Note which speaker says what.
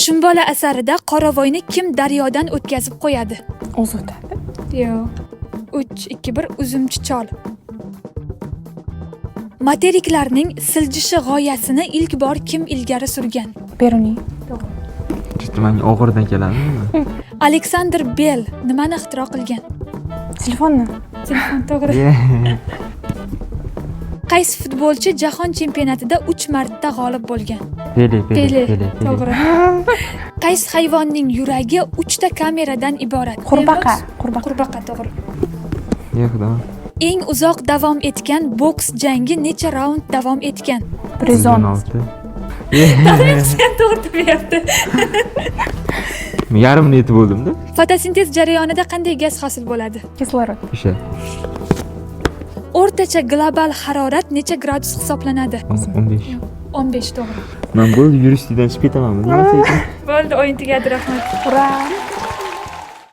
Speaker 1: Shunbola asarida Qoravoyni kim daryodan o'tkazib qo'yadi?
Speaker 2: O'zi o'tadi.
Speaker 1: Yo'q. 3, 2, 1. Uzumchi chol. Materiklarning siljishi g'oyasini ilk bor kim ilgari surgan?
Speaker 2: Beruniy.
Speaker 3: Juda manga og'irdan keladimi?
Speaker 1: Aleksandr Bell nimani ixtiro qilgan?
Speaker 2: Telefonni.
Speaker 1: Telefon, to'g'ri. Qaysi futbolchi jahon chempionatida 3 marta g'olib bo'lgan?
Speaker 3: Pele, Pele,
Speaker 1: Pele,
Speaker 3: Pele, Pele.
Speaker 1: To'g'ri. Qaysi hayvonning yuragi 3 ta kameradan iborat?
Speaker 2: Qurbaqa. Qurbaqa.
Speaker 1: Qurbaqa, to'g'ri.
Speaker 3: Ye xudo.
Speaker 1: Eng uzoq davom etgan boks jangi necha raund davom etgan?
Speaker 2: 116.
Speaker 3: 16.
Speaker 1: Sen to'g'ri topyapti.
Speaker 3: Yarimini yetib bo'ldim-da.
Speaker 1: Fotosintez jarayonida qanday gaz hosil bo'ladi?
Speaker 2: Kislorod.
Speaker 3: O'sha.
Speaker 1: O'rtacha global harorat necha gradus hisoblanadi?
Speaker 3: 15.
Speaker 1: 15, to'g'ri.
Speaker 3: Man bo'ldi, yuristlikdan chiqib ketamanmi? Nima ekan?
Speaker 1: Bo'ldi, o'yin tugadi, rahmat.
Speaker 2: Ura!